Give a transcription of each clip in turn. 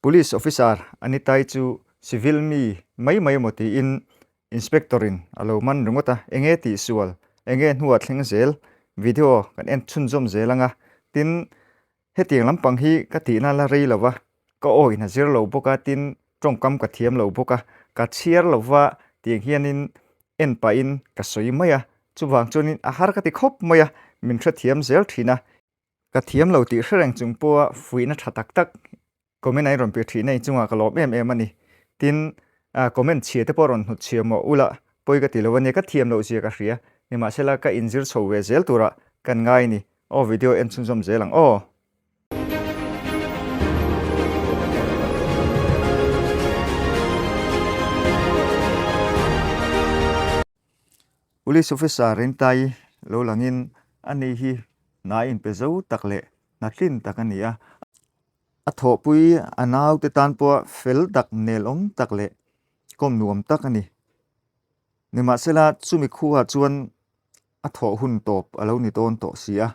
Police officer Anitai chu civil mi mai mai emaw tiin inspector in a lo man ringawt a, enge tihsual, enge hnuah thleng zel video kan en chhunzawm zel anga tin hetiang lampang hi ka tihna la rei lo va, ka aw in a zir lo bawk a tin tawngkam ka thiam lo bawk a, ka chhiar lo va tiang hianin en pahin ka sawi mai a, chuvang chuanin a har ka ti khawp mai a, min hrethiam zel thin a. Ka thiam lo tih hre reng chung pawha fuihna tha tak tak comment a in rawn pe thin a inchungah ka lawm em em a ni. Tin, comment chhia te pawh rawn hnut chhia mawh ula pawi ka ti lo a nia, ka thiam loh zia ka hria. Nimahsela ka inzir chho ve zel turah kan ngai a ni. Aw video en chhunzawm zel ang aw. Police officer Rintai lo langin ani hi hna inpe zo tak leh hna tlin tak a ni a. A thawhpui a naute tan pawha fel tak, nelawm tak leh kawm nuam tak a ni. Nimahsela chumi khuaah chuan a thawh hun tawp a lo ni dawn tawh si a.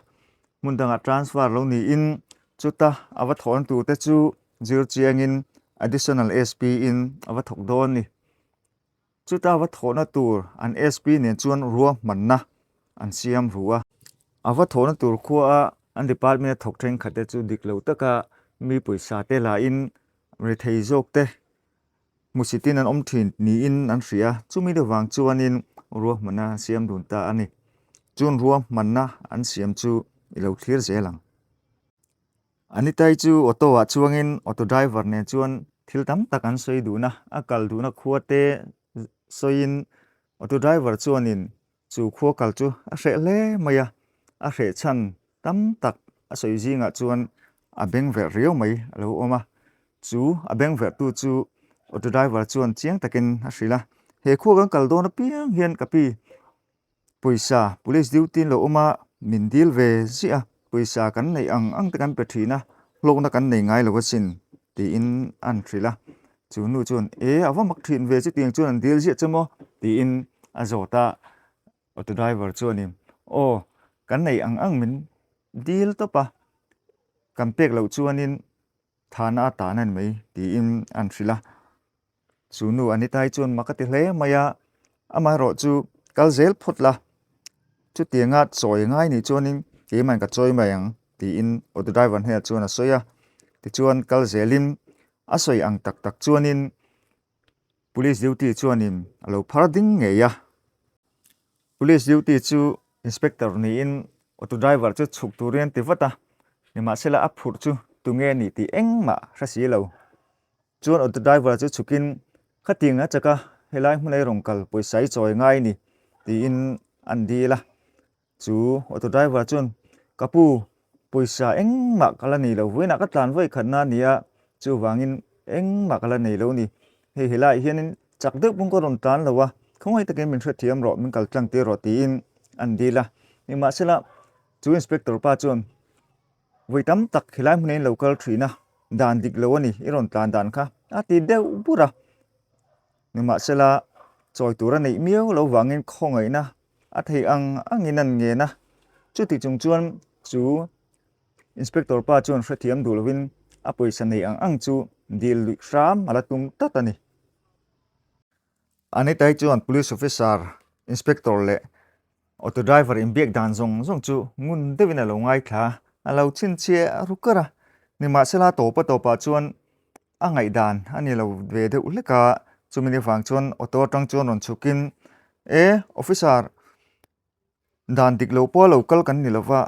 Hmun dangah transfer lo niin chuta a va thawhna turte chu zir chiangin Additional SP in a va thawk dawn a ni. Chuta va thawhna tur an SP nen chuan ruahmanna an siam ru a. A va thawhna tur khua an department a thawk thenkhat te chu dik lo taka mi pawisa te lahin rethei zawk te hmusitin an awm thin niin an hria. Chumi te vang chuanin ruahmanna an siam dun ta a ni. Chun ruahmanna an siam chu i lo thlir zel ang. Anitai chu auto ah chuangin auto driver nen chuan thil tam tak an sawi dun a, a kal duhna khua te sawiin auto driver chuanin chu khua kal chu a hreh hle mai a, a hreh chhan tam tak a sawi zingah chuan a beng verh riau mai a lo awm a, chu a beng verh tu chu auto driver chuan chiang takin a hrilh a, he khua kan kal dawn apiang hian ka pi Pawisa police duty lo awm a, min dil ve ziah a, pawisa kan neih ang ang te kan pe thin a, hlawkna kan nei ngai lo asin tiin an hrilh a, chu nu chuan e a va mak thin ve chutiang chuan an dil ziah che maw tiin a zawt a, auto driver chuanin aw kan neih ang ang min dil tawp a, kan pek loh chuanin thana a tan a ni mai tiin an hrilh a. Chu nu Anitai chuan mak a ti hle mai a, amaherawh chu kal zel phawt la, chutianga chawi ngai nih chuanin keimahin ka chawi mai ang tiin auto driver hnenah chuan a sawi a. Tichuan kal zelin a sawi ang tak tak chuanin police duty chuanin a lo phar ding ngei a. Police duty chu inspector niin auto driver chu chhuk turin an ti vat a, nimahsela a phurh chu tunge a nih tih engmah hre si lo. Chuan auto driver chu chhukin khatiang a chak a, helai hmun ei rawn kal pawisa i chawi ngai ni tiin an dil a. Chu auto driver chuan ka pu pawisa engmah ka la nei lo, vawiinah ka tlan vawi khatna a ni a, chuvangin engmah ka la nei lo ni. Hei helaiah hianin chak deuh pawn ka rawn tlan lo a, khawngaih takin min hrethiam rawh, min kal tlang tir rawh tiin an dil a. Nimahsela chu inspector pa chuan Vawi tam tak helai hmun in lo kal thin a, dan dik lo a ni, i rawn tlan dan kha a ti deuh bur a. Nimahsela, chawi tur a neih miau lo vangin khawngaihna a theih ang angin an ngen a. Chuti chung chuan chu inspector pa chuan hrethiam duh lovin a pawisa neih ang ang chu dil luih hram a la tum tlat a ni. Anitai chuan police officer, inspector leh Auto driver inbiak dan zawng zawng chu ngun deuhin a lo ngaithla a, a lo chhinchhiah ru kar a. Nimahsela tawpa tawpah chuan a ngaihdan a ni lo ve deuh hlek a, chumi ni vang chuan auto atang chuan rawn chhukin, E, officer, dan dik lo pawh lo kal kan ni lova,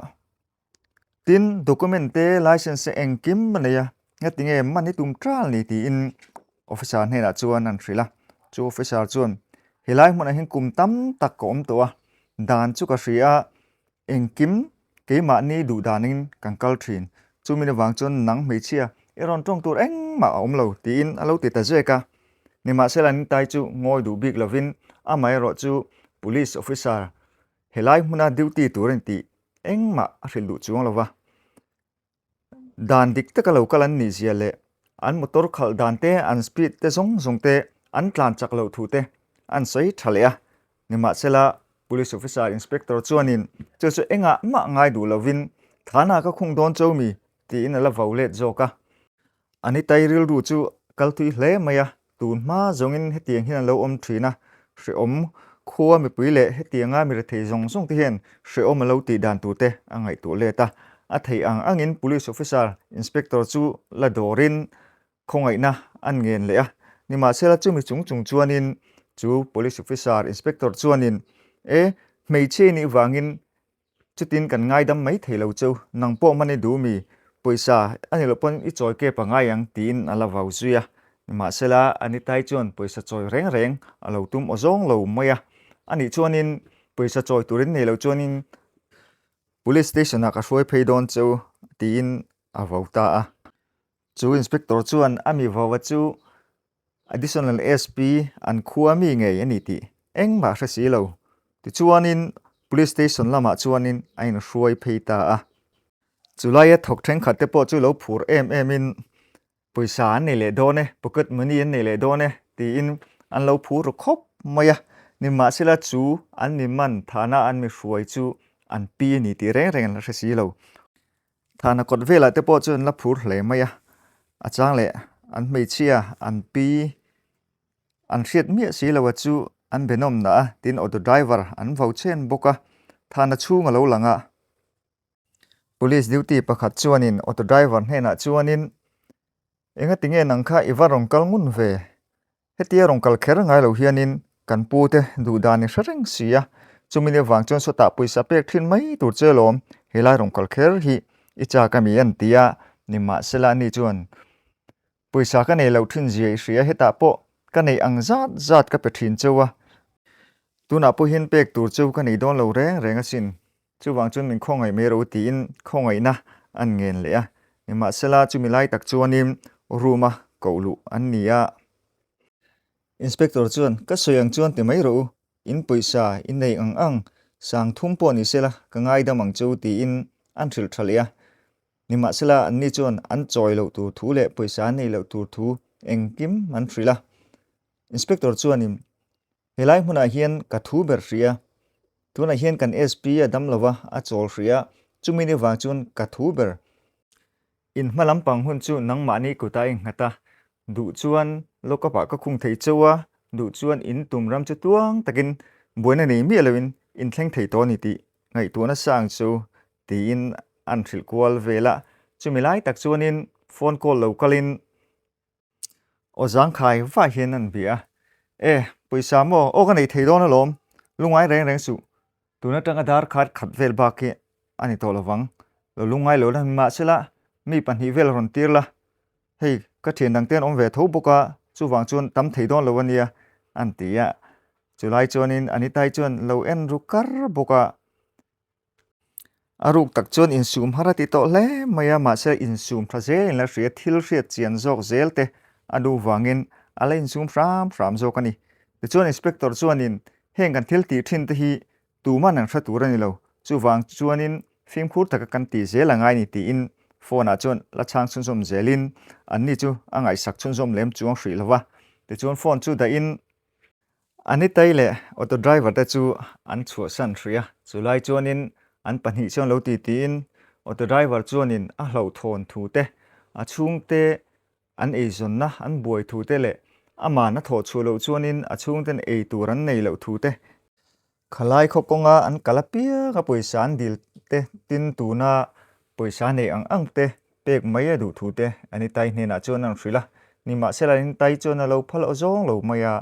Tin, document te, licence te engkim a nei a, ngatinge man i tum ṭal ni tiin officer hnenah chuan an hrilh a. Chu officer chuan, Helai hmunah hian kum tam tak ka awm tawh a, dan chu ka hria a, engkim keimahni duh danin kan kal ṭhin. Chumi avang chuan nang hmeichhia i rawn ṭawng tur engmah a awm lo tiin a lo ti ta zek a. Nimahsela Nitai chu ngawi duh bik lovin amaherawhchu police officer helai hmuna duty tur a ni tih Engmah a hrilh duh chuang lo va, dan dik taka lo kal an nih zia leh an motor khalh dan te, an speed te zawng zawng te, an tlan chak loh thu te an sawi tha leh a. Nimahsela, Police Officer Inspector chuanin chu chu engah mah ngai duh lovin Thana ka khung dawn cho mi tiin a la vo let zawk a. Anitai rilru chu kal thui hle mai a, tun hma zawngin hetiang hian an lo awm thin a, hrehawm khua mipui leh hetianga mi rethei zawng zawng te hian hrehawm a lo tih dan tur te a ngaihtuah let a. A theih ang angin Police Officer Inspector chu la dawrin khawngaihna an ngen leh a, nimahsela chumi chung chung chuanin chu Police Officer Inspector chuanin e hmeichhia i nih vangin Chutin kan ngaidam mai thei lo cheu, nang pawh hman i duh mi, pawisa a ni loh pawn i chawi kep a ngai ang tiin a la vau zui a. Nimahsela, Anitai chuan pawisa chawi reng reng a lo tum aw zawng lo mai a. Anih chuanin pawisa chawi turin nei lo chuanin Police Station ah ka hruai phei dawn cheu tiin a vau ta a. Chu Inspector chuan a mi vaua chu Additional SP an khua mi ngei a ni tih engmah hre si lo. Tichuanin Police Station lamah chuanin a inhruai phei ta a. Chulaia thawk thenkhat te pawh chu lo phur em em in pawisa an nei leh dawn e, pocket money an nei leh dawn e tiin an lo phur ru khawp mai a. Nimahsela chu an mi man thana an mi hruai chu an pi a ni tih reng reng an la hre si lo. Thana kawt velah te pawh chu an la phur hle mai a, a chang leh an hmeichhia an pi an hriat miah si lo a chu an be nawm nah a tin auto driver an vo chen bawk a, thana chhung a lo lang a. Police duty pakhat chuanin auto driver hnenah chuanin Engatinge nang kha i va rawn kal ngun ve? Hetia rawn kal kher ngai lo hianin kan pu te duh dan i hre reng si a, chumi ni avang chuan sawtah pawisa pek thin mai tur che lawm, helai rawn kal kher hi i chak a mi an ti a, nimahsela ani chuan pawisa ka nei loh thin zia i hria, hetah pawh ka neih ang zat zat ka pe thin cheu a, tunah pawh hian pek tur cheu ka nei dawn lo reng reng asin, Chuvang chuan min khawngaih mai ro tiin khawngaihna an ngen leh a. Nimahsela chumi lai tak chuanin room-a koh luh an ni a. Inspector chuan, Ka sawi ang chuan ti mai rawh u, in pawisa in nei ang ang, sang thum pawh ni sela ka ngaidam ang che u tiin an hrilh tha leh a. Nimahsela anni chuan an chawi loh tur thu leh pawisa an nei loh tur thu engkim an hrilh a. Inspector chuanin, Helai hmunah hian ka thu ber hria. Tunah hian kan SP a dam lova, a chawl hria. Chumi ni vang chuan ka thu ber. In hma lampang hun chu nangmahni kutah a innghat a, duh chuan lockup ah ka khung thei cheu a, duh chuan in tum ram chu tluang takin buaina nei miah loin in thleng thei tawh a ni tih ngaihtuahna sang chu tiin an hrilh kual vel a. Chumi lai tak chuanin phone call lo kalin Aw zangkhai vah hian an bia a, E, pawisa maw, aw ka nei thei dawn alawm, lungngai reng reng suh, tun atanga dar khat khat vel bak hi a ni tawh lovang, lo lungngai lo la mahsela mi pahnih vel rawn tir la, hei ka thian dang te an awm ve tho bawk a, chuvang chuan tam thei dawn lo a nia an ti a, chulai chuanin Anitai chuan lo en ru kar bawk a. A ruk tak chuan insum har a ti tawh hle mai a, mahse insum tha zel in la hria, thil hriat chian zawk zel te a duh vangin a la insum hram hram zawk a ni. Tichuan Inspector chuanin heng kan thil tih thin te hi tuman an hre tur a ni lo, chuvang chuanin fimkhur taka kan tih zel a ngai ni tiin phone ah chuan la chhang chhunzawm zelin anni chu a ngaihsak chhunzawm lem chuang hrih lo va. Tichuan phone chu dahin Anitai leh auto driver te chu an chhuahsan hrih a, chulai chuanin an pahnih chuan lo ti tiin auto driver chuanin a hlauhthawn thu te, a chhungte an eizawnna an buai thu te leh aman a thawh chhuah loh chuanin a chhungten ei tur an nei loh thu te, Khalai khaw kawnga an kal apiang a pawisa an dil te tin tuna pawisa nei ang ang te pek mai a duh thu te Anitai hnenah chuan an hrilh a, nimahsela Anitai chuan a lo phal aw zawng lo mai a,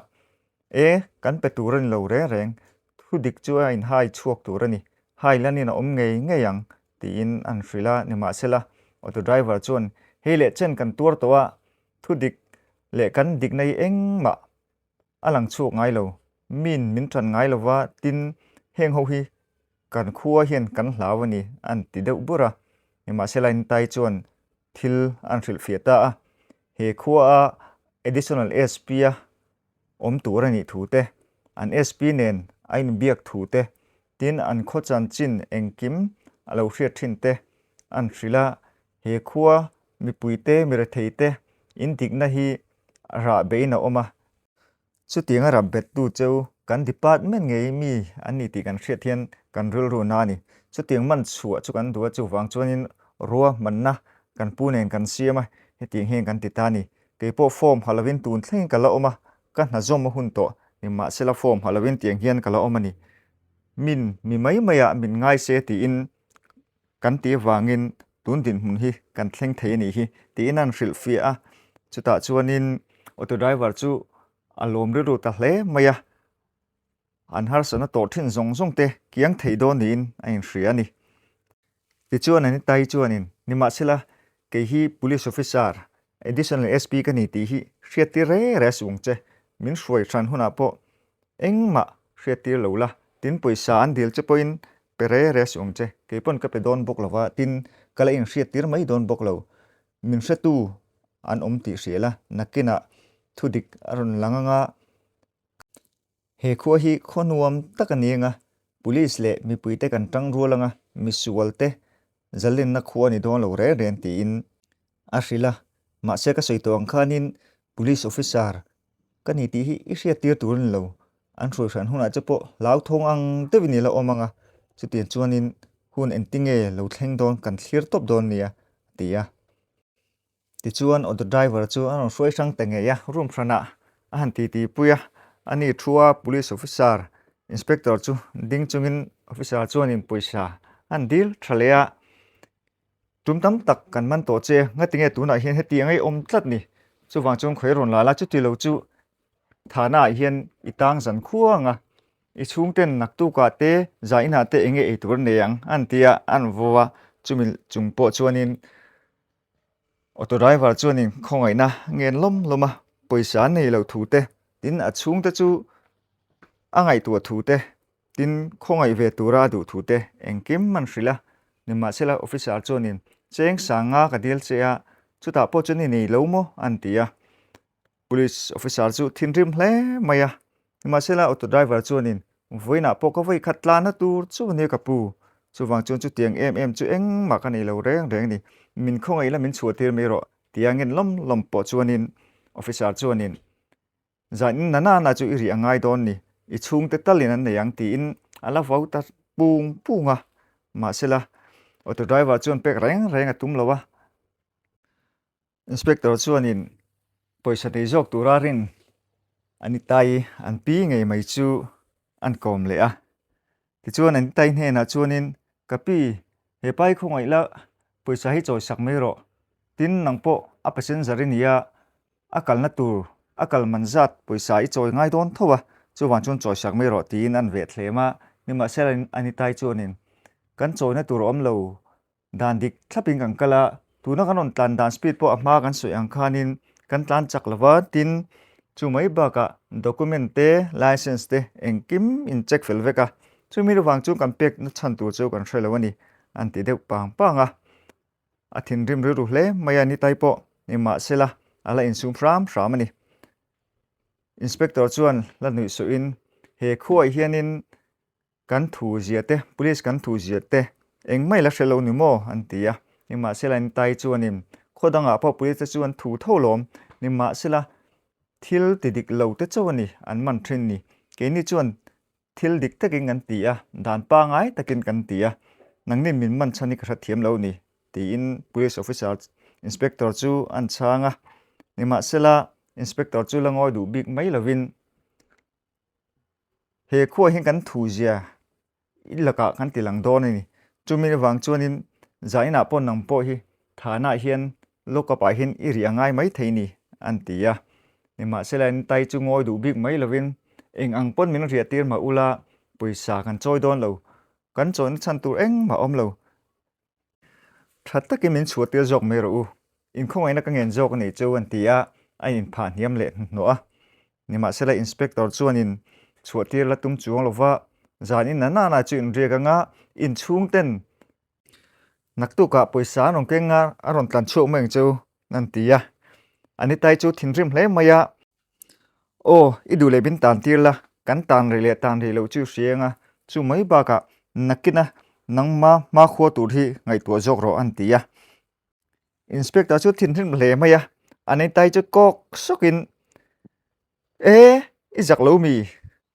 E, kan pe tur a ni lo reng reng, thu dik chu a inhai chhuak tur a ni, hai lanin a awm ngei ngei ang tiin an hrilh a, nimahsela auto driver chuan hei leh chen kan tuar tawh a, thu dik leh kan dikna hi engmah a lang chhuak ngai lo, min min tan ngai lo va, tin heng ho hi kan khua hian kan hlau a ni an ti deuh bur a, nimahsela Intai chuan thil an hrilhfiah ta a, he khua a Additional SP a awm tur a nih thu te, an SP nen a inbiak thu te, tin an khaw chanchin engkim a lo hriat thin te an hrilh a, he khua mipuite miretheite indikna hi rah bein a awm a, chutianga rah bettu cheu kan department ngei mi an ni tih kan hriat hian kan rilru na a ni. Chutiang man chhuah chu kan duh a, chuvang chuanin ruahmanna kan pu nen kan siam a. Hetiang hian kan ti ta a ni. Kei pawh form ha lovin tun thlengin ka la awm a, ka hna zawm a hun tawh. Nimahsela form ha lovin tiang hian ka la awm a ni. Min mi mai maiah min ngai se tiin kan ti avangin tun dinhmun hi kan thleng thei a nih hi tiin an hrilhfiah a. Chutah chuanin auto driver chu a lawm rilru ta hle mai a. An harsatna tawh thin zawng zawng te kiang thei dawn niin a inhria a ni. Tichuan Anitai chuanin, Nimahsela, kei hi Police Officer, Additional SP ka ni tih hi hriattir re re suh ang che. Min hruai hran hunah pawh engmah hriattir lo la, tin pawisa an dil che pawhin pe re re suh ang che. Kei pawn ka pe dawn bawk lova, tin ka la inhriattir mai dawn bawk lo. Min hretu an awm tih hria la, nakinah thudik a rawn lang anga, He khua hi khaw nuam tak a ni anga, Police leh mipuite kan tang rual anga, misualte zalenna khua a ni dawn lo reng reng tiin a hrilh a. Mahse ka sawi tawh ang khanin Police Officer ka ni tih hi i hriattir tur a ni lo, an hruai hran hunah che pawh hlauthawng ang deuhin i la awm anga, chutiang chuanin hun engtinge lo thleng dawn kan thlir tawp dawn nia a ti a. Tichuan auto driver chu a rawn hruai hrang ta ngei a, room hranah a han titi pui a, ani thua police officer inspector chu ding chungin officer chuanin pawisa a han dil tha leh a, tum tam tak kan man tawh che, ngatinge tunah hian hetiang ei awm tlat ni, chuvang chuan khawi rawn la la, chuti lo chu thana ah hian i tang zan khuang a, i chhungten naktukah te zainah te enge ei tur nei ang an ti a, an vo a, chumi chung pawh chuanin Auto driver chuanin khawngaihna ngen lawm lawm a, pawisa an nei loh thu te, tin a chhungte chu a ngaihtuah thu te, tin khawngaih ve tura a duh thu te engkim an hrilh a. Nimahsela officer chuanin cheng sanga ka dil che a, chutah pawh chuan i nei lo maw an ti a. Police officer chu thinrim hle mai a, nimahsela auto driver chuanin vawiinah pawh ka vawi khat tlanna tur chu a nia ka pu, chuvang chuan chutiang em em chu engmah ka nei lo reng reng a ni, min khawngaih la min chhuah tir mai rawh tia ngen lawm lawm pawh chuanin officer chuanin zanin na nana chu i rih a ngai dawn ni, i chhungte talin an nei ang tiin a la vau ta pung pung a, mahsela auto driver chuan pek reng reng a tum lo a. Inspector chuanin pawisa nei zawk tura rin Anitai an pi ngei mai chu an kawm leh a. Tichuan Anitai hnenah chuanin, Ka pi, he pai khawngaih la pawisa hi chawi sak mai rawh. Tin, nang pawh a passenger i nia, a kalna tur, a kal man zat pawisa i chawi ngai dawn tho a, chuvang chuan chawi sak mai rawh tiin an veh thlem a. Nimahsela Anitai chuanin, Kan chawina tur a awm lo, Dan dik thlapin kan kal a, tuna kan rawn tlan dan speed pawh a hma kan sawi ang khanin kan tlan chak lo va, tin chu mai bakah document te license te engkim in check fel vek a, chumi avang chu kan pek na chhan tur chu kan hre lo a ni an ti deuh pang pang a, a thinrim rilru hle mai a nitai pawh nimahsela a la insum hram hram a ni. Inspector chuan la nuih suhin he khuaah hianin Kan thu zia te, police kan thu zia te engmah i la hre lo ni maw? an ti a. Nimahsela in tai chuanin khaw dangah pawh police te chu an thu tho lawm. Nimahsela thil ti dik lo te chauh a ni an man thin ni. Keini chuan thil dik takin kan ti a, dan pangai takin kan ti a, nangni min man chhan hi ka hrethiam lo ni tiin police officer inspector chu an chhang a. Nimahsela inspector chu la ngawi duh bik mai lovin He khuaah hian kan thu zia i lakah kan ti lang dawn a ni. Chumi avang chuanin zainah pawh nang pawh hi thanah hian lock up ah hian i rih a ngai mai thei ni an ti a. Nimahsela in tai chu ngawi duh bik mai lovin eng ang pawn min riah tir mah ula pawisa kan chawi dawn lo, kan chawina chhan tur engmah a awm lo. Tha takin min chhuah tir zawk mai rawh u, inkhawngaihna ka ngen zawk a nih chu an ti a, a inphah hniam leh hnuhnawh a. Nimahsela inspector chuanin chhuah tir la tum chuang lova, zanin na nana chu inriak anga inchhungten naktukah pawisa an rawn keng a, a rawn tlan chhuak mai ang chu an ti a. Anitai chu thinrim hle mai a. Aw, i duh leh min tan tir la, kan tan rih leh tan rih loh chu hria anga, chu mai bakah nakina nangma hmakhua tur hi ngaihtuah zawk rawh an ti a. Inspector chu thinrim hle mai a, a neitai chu kawk sawkin, E, i zak lo mi,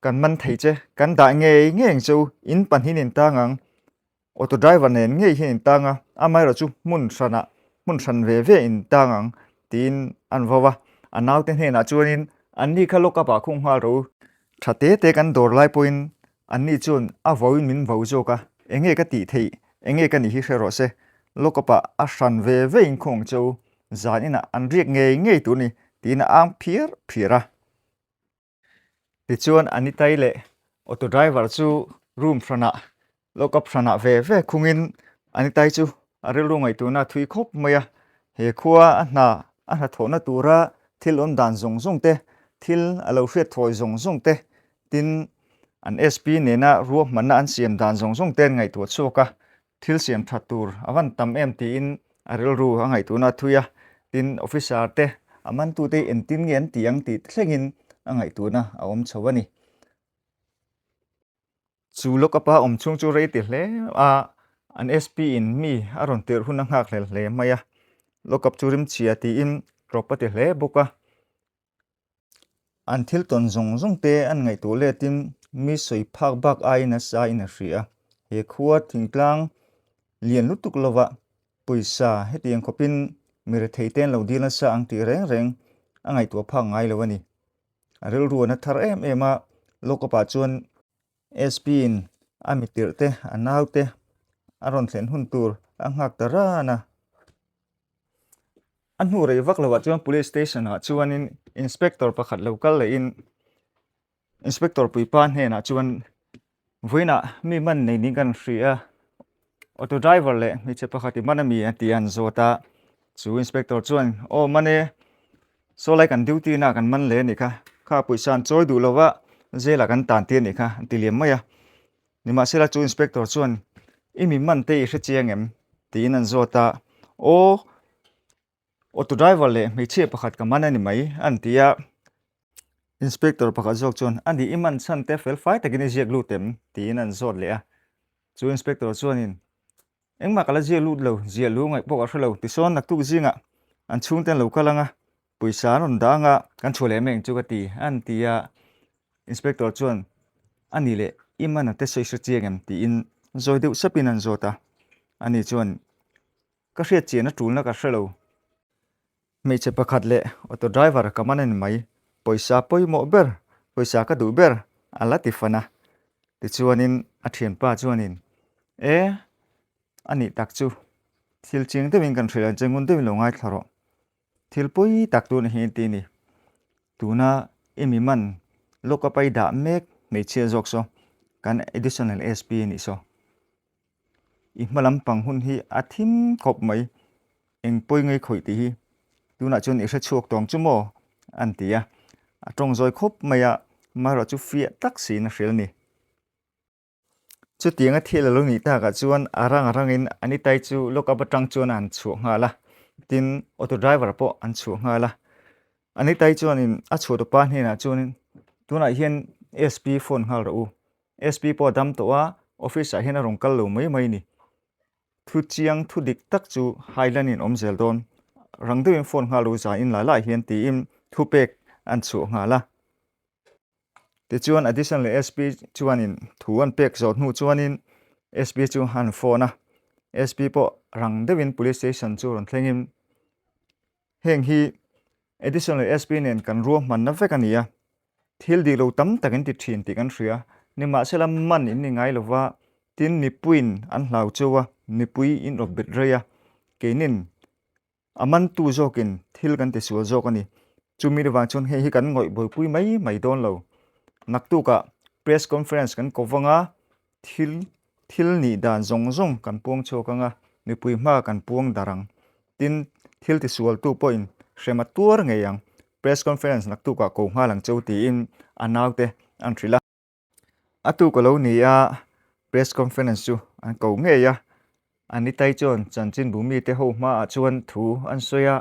kan man thei che, kan dah ngei ngei ang che u, in pahnihin in tang ang, Auto driver nen ngei hian in tang a, amaherawh chu hmun hranah hmun hran ve ve in tang ang. Tiin an vau a. A naute hnenah chuanin anni kha lock up ah khung nghal rawh u. Tha te te kan dawr lai pawhin anni chuan a vauin min vau zawk a, enge ka tih theih, enge ka nih hi hre rawh se. Lock up ah a hran ve ve in khung ang che u, zan inah an riak ngei ngei tur a ni, tiin a ang phiar phiar a. Tichuan Anitai leh auto driver chu room hranah lock up hranah ve ve khungin Anitai chu a rilru ngaihtuahna a thui khawp mai a, he khua a hna a hnathawhna tura thil awm dan zawng zawng te, thil a lo hriat thawi zawng zawng te, tin an SP nena ruahmanna an siam dan zawng zawng te an ngaihtuah chhuak a, Thil siam that tur a van tam em tiin a rilru a ngaihtuahna a thui a, tin officer te a mantute hi engtin nge an ti ang tih thlengin a ngaihtuahna a awm chho a ni. Chu lawkapa awm chhung chu rei ti hle a, an SP in mi a rawn tirh hun a nghak hlel hle mai a, lawkap chu rimchhia tiin rawp a ti hle bawk a. An thil tawn zawng zawng te an ngaihtuah letin mi sawi phak bak aiin a sa in a hria. He khua thingtlang lian lutuk lova pawisa hetiang khawpin mi rethei te an lo dil nasa ang tih reng reng a ngaihtuah phak ngai lo a ni. A rilru a na thar em em a, lockup ah chuan SP in a mi tirh te, a nau te a rawn thlen hun tur a nghak ta ran a. A hnu rei vak loah chuan police station ah chuanin inspector pakhat lo kal lehin inspector puipa hnenah chuan vawiinah mi man nei niin kan hria a auto driver leh hmeichhe pakhat i man a mi a ti a an zawt a chu inspector chuan aw man e saw lai kan duty na kan man leh a nih kha kha pawisa an chawi duh lova jail ah kan tan tir a nih kha an ti liam mai a. Nimahsela chu inspector chuan i mi man te i hre chiang em? tiin an zawt a, Aw, auto driver leh hmeichhia pakhat ka man a ni mai a an ti a. Inspector pakhat zawk chuan a nih i man chhan te fel fai takin i ziak lut em? tiin an zawt leh a. Chu inspector chuanin Engmah ka la ziak lut lo, ziah lu ngaih pawh ka hre lo, tisawn naktuk zingah an chhungte an lo kal ang a, pawisa an rawn dah ang a, kan chhuah leh mai ang chu ka ti a an ti a. Inspector chuan, A ni leh, i man a te sawi hre chiang em? tiin zawi deuh sapin an zawt a. Ani chuan, Ka hriat chian a tulna ka hre lo. Hmeichhe pakhat leh auto driver ka man a ni mai. Pawisa pawimawh ber, pawisa ka duh ber a la ti fan a. Tichuanin a thianpa chuanin, E, a nih tak chu, thil chiang deuhin kan hrilh ang che, ngun deuhin lo ngaithla rawh. Thil pawi tak tun hi ti ni. Tuna i mi man lock up a i dah mek hmeichhia zawk saw kan additional SP a nih saw. I hma lampang hun hi a thim khawp mai. Eng pawi ngei khawih tih hi tunah chuan i hre chhuak tawng chu maw an ti a. A tawng zawi khawp mai a, amaherawh chu fiah tak siin a hrilh a ni. Chutianga thil a lo nih takah chuan a rang a rangin Anitai chu lock up atang chuan an chhuah nghal a, tin auto driver pawh an chhuah nghal a. Anitai chuanin a chhuah tupa hnenah chuanin tunah hian SP phone nghal rawh u, SP pawh a dam tawh a, office ah hian a rawn kal lo mai mai a ni. Thu chiang thu dik tak chu Highland in awm zel dawn, rang deuhin phone nghal rawh u zan in lai lai hian tiin thupek an chhuah nghal a. Tichuan Additional SP chuanin thu an pek zawh hnu chuanin SP chu an phone a, SP pawh rang deuhin Police Station chu rawn thlengin heng hi Additional SP nen kan ruahmanna vek a ni a, thil dik lo tam tak in ti thin tih kan hria, nimahsela man in ni ngai lova, tin mipuiin an hlau cheu a, mipui in rawt bet rei a, keinin A mantu zawkin thil kan ti sual zawk a ni. Chumi avang chuan hei hi kan ngawih buaipui mai mai dawn lo. Naktukah press conference kan ko vang a, thil thil nih dan zawng zawng kan puang chhuak ang a, mipui hma kan puang dar ang. Tin, thil ti sualtu pawhin hrem a tuar ngei ang. Press conference naktukah ko nghal ang cheu tiin a naute an hrilh a. A tuk a lo ni a, press conference chu an ko ngei a, Anitai chuan chanchinbu mite ho hmaah chuan thu an sawi a,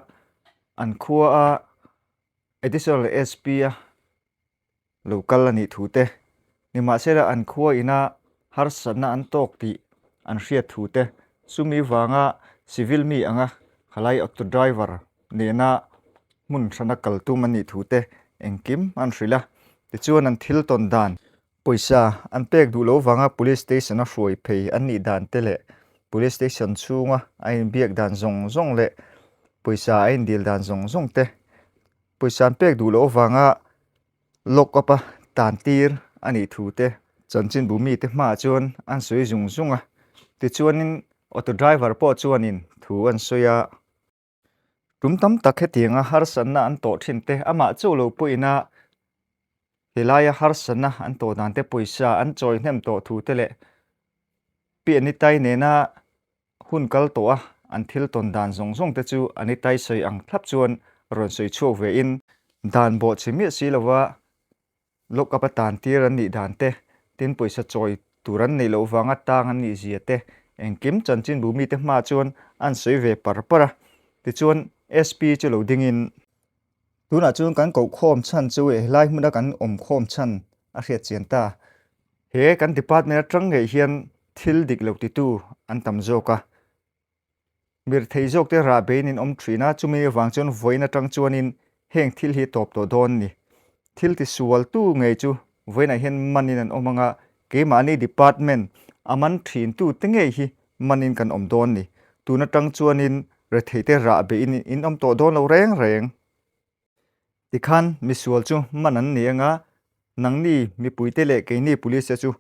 an khua a Additional SP a lo kal a nih thu te, nimahsela an khua ina harsatna an tawk tih an hriat thu te, chumi vanga civil mi anga khalai auto driver nena hmun hrana kal tum an nih thu te engkim an hrilh a, tichuan an thil tawn dan, pawisa an pek duh loh vanga police station a hruai phei an nih dan te leh police station chhunga a inbiak dan zawng zawng leh. Pawisa a indil dan zawng zawng te, pawisa an pek duh loh avanga lock up a tan tir a nih thu te chanchinbu mite hmaah chuan an sawi zung zung a. Tichuanin auto driver pawh chuanin thu an sawi a. Tum tam tak hetianga harsatna an tawh thin te amah chauh lo pawhin a helaia harsatna an tawh dan te pawisa an chawi hnem tawh thu te leh Pi Anitai nena hun kal tawh a an thil tawn dan zawng zawng te chu Anitai sawi ang thlap chuan rawn sawi chhuak ve in dan bawh chhe miah si lova Lock up a tan tir an nih dan te, tin pawisa chawi tur an neih loh vanga tang an nih zia te, engkim chanchinbu mite hma chuan an sawi ve par par a. Tichuan SP chu lo dingin. Tunah chuan kan kohkhawm chhan chu helai hmuna kan awmkhawm chhan a hriat chian ta. He kan department atang ngei hian thil dik lo titu an tam zawk a. Mirthei zawk te rah bein in awm thin a, chumi avang chuan vawiin atang chuanin heng thil hi tawp tawh dawn ni. Thil tisual tu ngei chu vawiinah hian manin an awm anga, keimahni department a man thin tu te ngei hi manin kan awm dawn ni. Tun atang chuanin rethei te rah bein in awm tawh dawn lo reng reng. Tikhan misual chu man an ni anga, nangni mipuite leh keini police te chu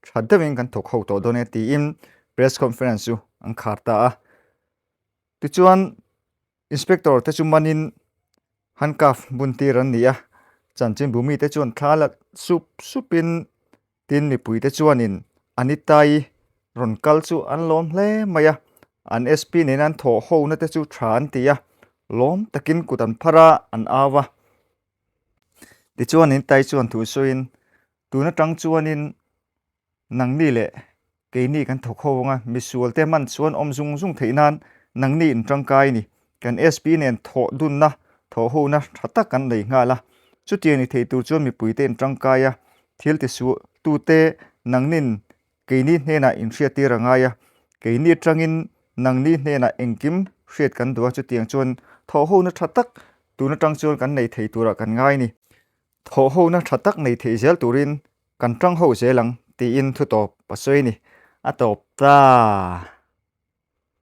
tha deuhin kan thawk ho tawh dawn e tiin press conference chu an khar ta a. Tichuan inspector te chu manin handcuff bun tir an ni a, chanchinbu mite chuan thla la sup supin Tin, mipuite chuanin Anita-i rawn kal chu an lawm hle mai a, an SP nena an thawh hona te chu tha an ti a, lawm takin kut an phar a, an au a. Tichuan Anita-i chuan thu sawiin, Tun atang chuanin nangni leh keini kan thawk ho anga misualte man chuan awm zung zung theih nan nangni in tangkai ni. Kan SP nen thawh dunna, thawh hona tha tak kan nei nghal a, chutiang ni thei tur chuan mipuite in tangkai a, Thil ti tute nangnin keini hnenah inhriattir a ngai a, keini atangin nangni hnenah engkim hriat kan duh a, chutiang chuan thawhhona tha tak tun atang chuan kan nei thei turah kan ngai ni. Thawhhona tha tak nei thei zel turin kan tang ho zel ang tiin thutawp a sawi a ni. A tawp ta.